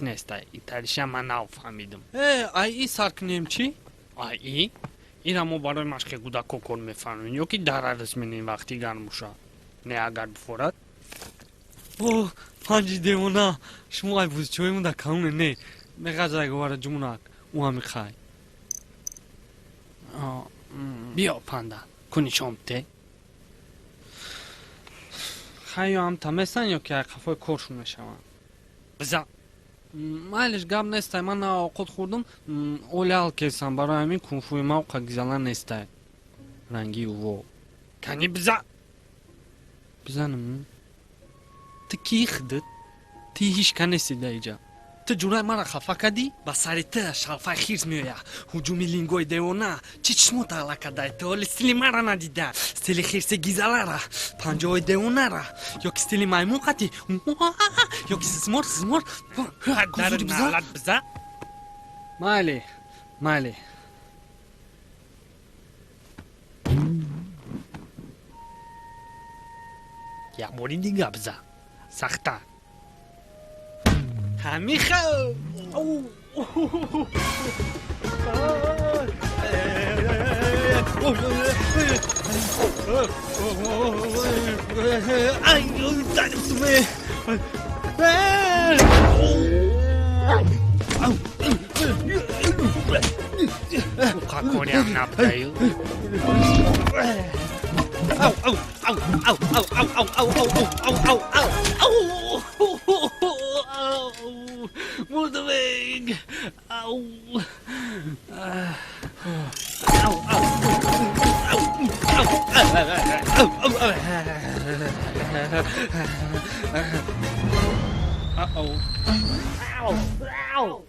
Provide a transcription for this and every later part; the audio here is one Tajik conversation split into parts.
Нестай, италиша ман нафаҳмидам. Э, ай и сар кунем чӣ? Ай и? Ира мо барои машқи кӯдако кор мефаҳмем ё ки дарарас менем вақти гармуша. Не, агар бифорад. О, панҷи девона, шумо ай бузчоимон дар калоне не. Меғазай говара ҷумунак, ӯ ҳами хай. Биё, панда, куни шомте. Хай, ё ҳам таместан, ё ки ай қафои коршон мешаванд. Биза. Майлиш, гап нестай, ман на овқот хӯрдум, оли кесам, барои ҳамин кунфуи ма уқа гизала нестай. Ранги уво. Кани биза. Бизанам? Ту кӣ худат? Ти ҳеч ка нести дар иҷа. Ту ҷурай мара хафа кардӣ, ба сари ту шалфаи хирс меояд. Ҳуҷуми лингои девона. Чӣ чишмо таъла кардай? Ту ҳоли стили мара надида. Стили хирси гизалара, панҷоҳои девонара, ё ки стили маймун қатӣ, ё ки сизмор, сизмор. Дар налат биза. Майли, майли. Як бори дига биза. Сахта. Ҳамиха. Уқа кориам набудаю. Ау, ау, ау, ау, ау, ау, ау, ау, ау, ау, ау, ау, ау, ау, мурдавег, ау, ау, ау, ау, ау, ау, ау, ау, ау.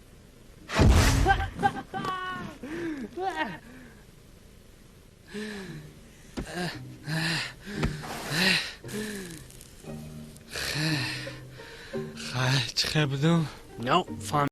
Хай, чӣ хел будум? Но, фаҳм.